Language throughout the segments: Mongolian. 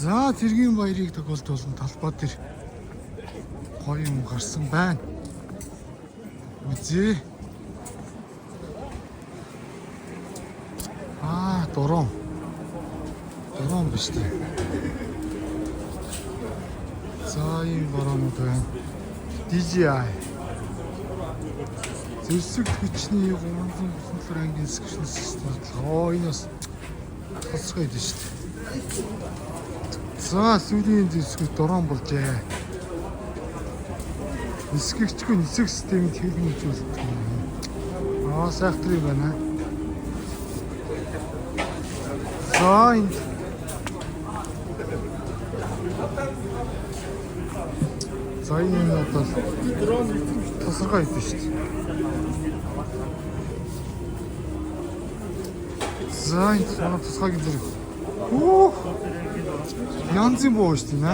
За, цэргийн баярыг тохиолдуулсан талбай дээр гоё юм гарсан байна. Үзье. Аа, дрон. Дрон биш үү? За, ийм дронууд байна. DJI. Зэвсэг хүчний 337 ангийн нисгчний систем. Оо, энэ бас тасгай идэв шүү дээ. За, сүүлийн зэвсэг дрон болжээ. Нисгэгчгүй нисэх системийг хэлэн үзүүлдэг юм. Аа, сайхтар юм байна. За, энд за, энэ юм одоо тасархай идэв шүү дээ. За, энэ манай тусгайгийн зэрэг. Үх. Янзын буу шүү дээ нэ.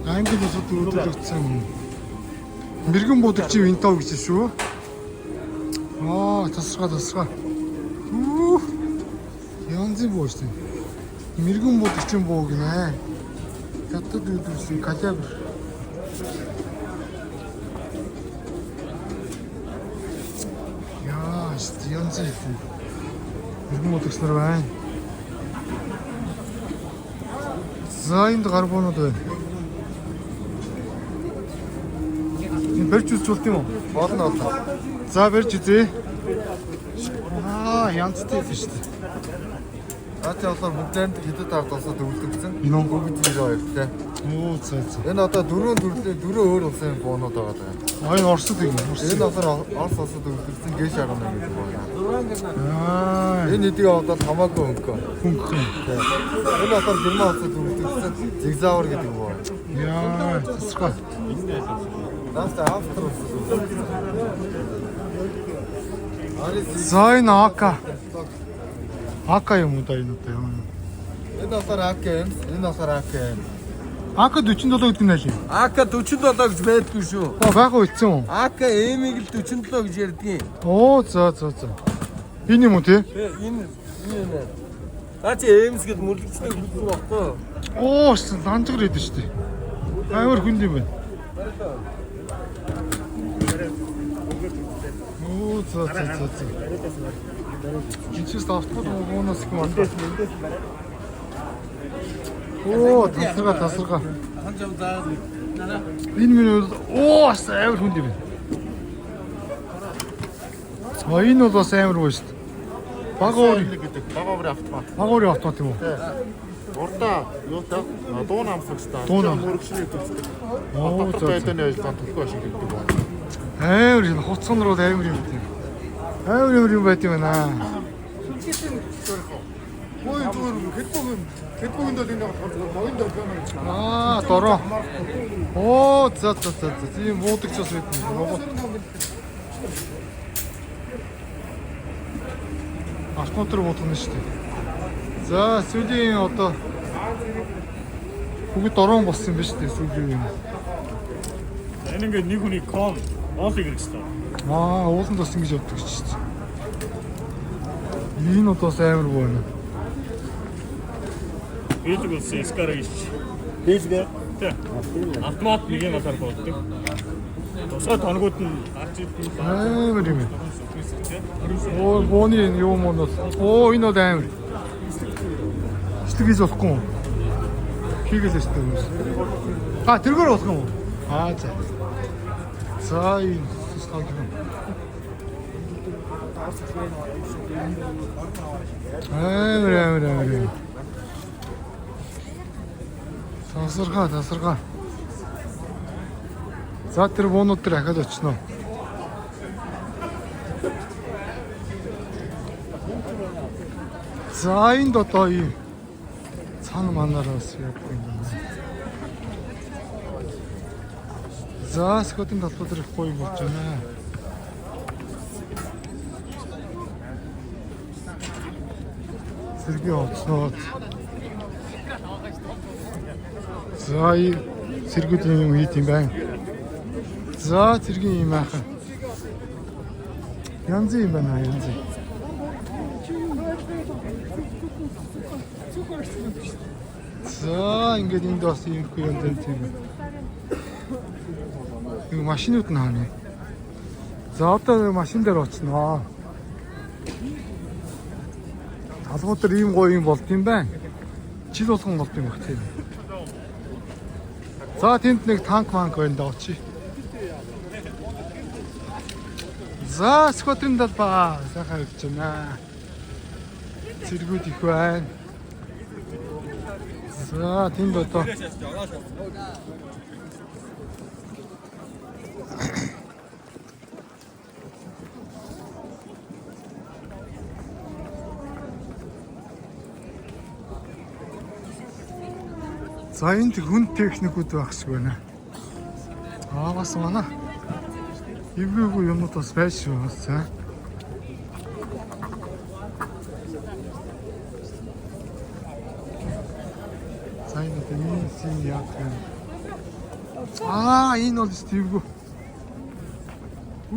Англи улсад үүдэлэгдсэн мэрэгэн будагчийн винтов гэж шүү. Аа, тасархай тасархай. Үх. Янзын буу шүү дээ. Мэрэгэн будагчийн буу гинэ. Хятад үүдэлсэн калибр. Яа, янзын юм. Мэрэгэн будагч нар байна. За, энд гарбуунууд байна. Энэ барьж үзэж болт юм уу? Болно болно. За, барьж үзье. Аа, янзтай юм шүү дээ. Наа чи болохоор бүгдээнд хятад ард улсад өвлөгдсөн. Энэ үү? Бүгд 92 те. Оо, за за. Энэ одоо дөрвөн төрлийн дөрөв өөр улсын буунууд байгаа даа. А, энэ Оросд юм. Орос. Энэ болохоор Орос улсад өвлөгдсөн Г 11 гэдэг байна. Аа, Энэ эдийг одоо хамаагүй хөнгөө. хөнгөх юм. Тэ. Энэ болохоор Герман улсад өвлөгдсөн Зигзауэр гэдэг буу. Яа, тасархай. Наас Австри улсад өвлөгдсөн. Арис За, энэ АК. АК юм уу да энэ одоо юм. Энэ болохоор АКМ, энэ болохоор АКМ. АК 47 гэдэг нь аль юм? АК 47 гэж байдгүй шүү. Аа, байхгүй үлдсэн үү? АК М-ийг л 47 гэж ярьдгийн. Оо, за за за. Энэ юм уу те? Тэ энэ энэ. Наа чи Мс гэд мөрлөгчтэй хүлсэн баггүй юу? Оо, ланжгар идэв шүү дээ. Амар хүнд юм байна. Оо, за за за за. Энд чинь автомат уунаас юм байна. Оо, тасарга тасарга. Энэ минь бол оо, бас амар хүнд юм байна. А, энэ бол бас амар гоо шүү дээ. Баг уур гэдэг баг уурын автомат. баг уурын автомат юм уу? Урдаа юутай дуун амсагчтай. Дуун ам. Мөрөгшний төлөвтэй. Оо, Дотор за, за. байдааны ажиллагаанд төлхөө ашигладаг байна. Амар юм хуцсан руу амар юм тийм. Амар амар юм байт юм байна. Ой зүгээр хэлбэг хэлбэгэнд бол энэ болохоор зүгээр моён дөрвөн гэж. Аа, дороо. Оо, за за за за. Тийм буудагч бас байт юм. Робот. Автоматар буудана шүү дээ. За, сүүлийн одоо бүгд дороо болсон юм байна шүү дээ сүүлийн юм. Энэ ингээд нэг хүний ком оолыг хэрэгтэй. Аа, ууланд бас ингэж явдаг ч шүү дээ. Энэ одоо бас амар боо юм. Бэлэг улсын Скара гэж. Бэлгээ. Тэ. Автомат нэг юм талаар боддог. Тусгай тоногууд нь гарч ирдэг. Амар юм. Оо, бооны юм уу бол. Оо, энэ бол амар. Ишлэг хийж болохгүй юм. Хийгээл өстэй юм. А, тэргээр болох юм уу? Аа, за. За, энэ тусгай юм. Амар амар амар юм. Тасархаа, тасархаа. За, тэр буунууд дээр ахаад очино. За, энд одоо ийм цан манаар бас явдаг юм байна. За, скотын талбай дээр их гоё болж байна. Цэргийн хувцснууд. За, ийм цэргүүдийн юм хийт юм байна. За, цэргийн юм айхан. Янз юм байна, янз. За ингээд энд бас иймэрхүү юм дээр тийм. Нэг машинууд нь хаана вэ? За одоо машин дээр очноо. Талбай дээр ийм гоё юм болд юм байна. Жил болгон болд юм баг тийм. За тэнд нэг танк манк байна да очие. За Сүхбаатарын талбай сайхан явж байна. Цэргүүд их байна. За тэнд одоо За энд хүн техникүүд байх шиг байна. Аа бас манай эвгүй юмнууд бас байж шүү бас за. За энэ одоо энэ син яах юм. Аа энэ бол эвгүй.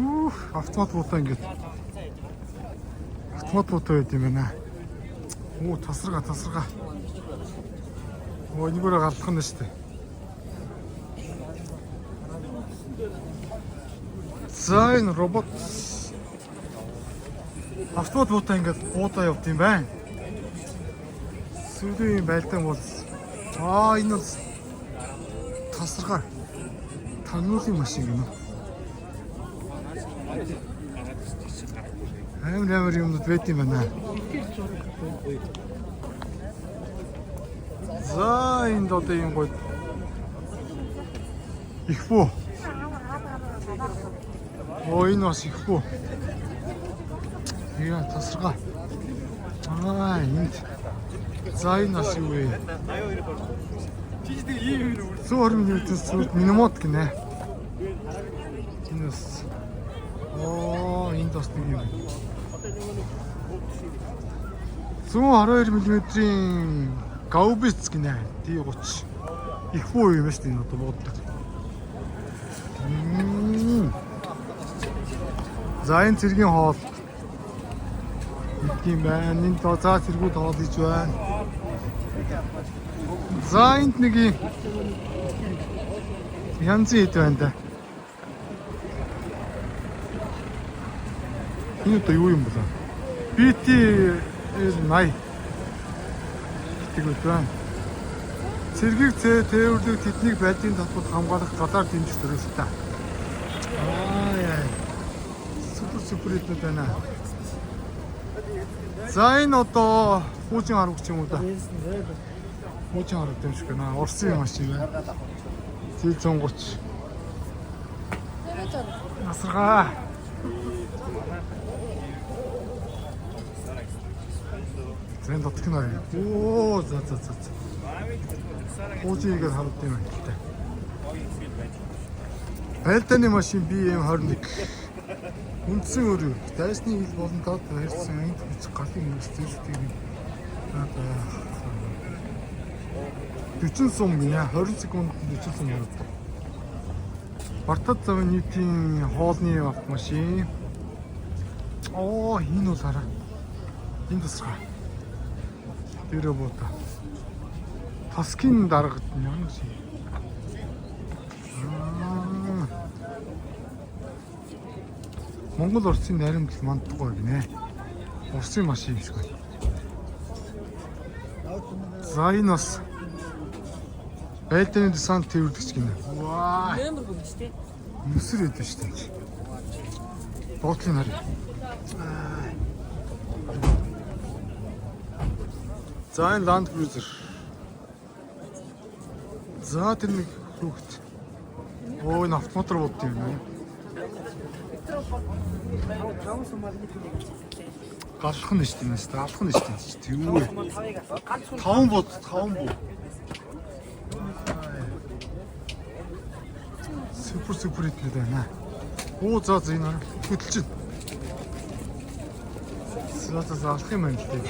Үх автомат буута ингээд. Автомат буута байт юм байна. Оо тасарга тасарга. Оо энэгээр галлах нь шүү дээ. За энэ робот автомат буута ингээд буудаа явд юм байна. Сүүлийн байлдаан бол аа энэ бол тасаргаа тануулын машин гэнэ. Амар амар юмнууд байт юм байна. За энд одоо юм гоё их бүү. Оо энэ бас их бүү. Яа тасаргаа. Аа энд. За энэ бас юу вэ? 120 минутын сүүлд минимод гинэ. Энэ бас оо энд бас нэг юм. 122 мм-ийн гаубиц гинэ. D30. Их бүү юм шүү дээ энэ одоо бууддаг. За энэ цэргийн хоол идэх юм байна. Энэ за цэргүүд хоол хийж байна. За энд нэг юм янзын хэд байна да. Энэ одоо юу юм бэ? BT 80 гэдэг үг байна. Цэргийг тээвэрлэг тэднийг байдлын татварт хамгаалах галаар дэмжих зорилготой. Аа яа. Супер супер эднүүд байна. За энэ одоо пүүжин арга ч юм уу да. Пүүжин арга дэмжих гэнэ. Орсын машин байна. C130. Насаргаа. За энэ дотг нь арай. Оо за за за. Пүүжигээр харагдсан юм байна л та. Байлдааны машин BM21. Үндсэн өрөө. Дайсны хил болон доод барьсан энд хүч галын хэрэгцээстэй юм. 40 сум гинэ. 20 секундэд 40 сум ярддаг. Бартад замын нийтийн хоолны автомашин. Оо энэ бол хараа. Энэ тусгай. Дээрээ буута. Тоскын дарга ямар шиг. Монгол Оросын наримдал мандахгүй гинэ. Оросын машин юм шиг байна. За энэ бас байлдааны десант тээвэрлэгч гинэ. Ваа. Нөмөр гүмж тий. Нүсэр өгдөө шүү дээ. Доотлын харъя. За энэ Land Cruiser. За тэр нэг хүүхэд. Оо энэ автомотор бууд юм байна. Галах нь шүү дээ. Алах нь шүү дээ. Юу вэ? 5 бод, 5 бод. Супер супер идмэд байна. Оо за за энэ хөдөлж байна. За за за алах юм байна л дээ.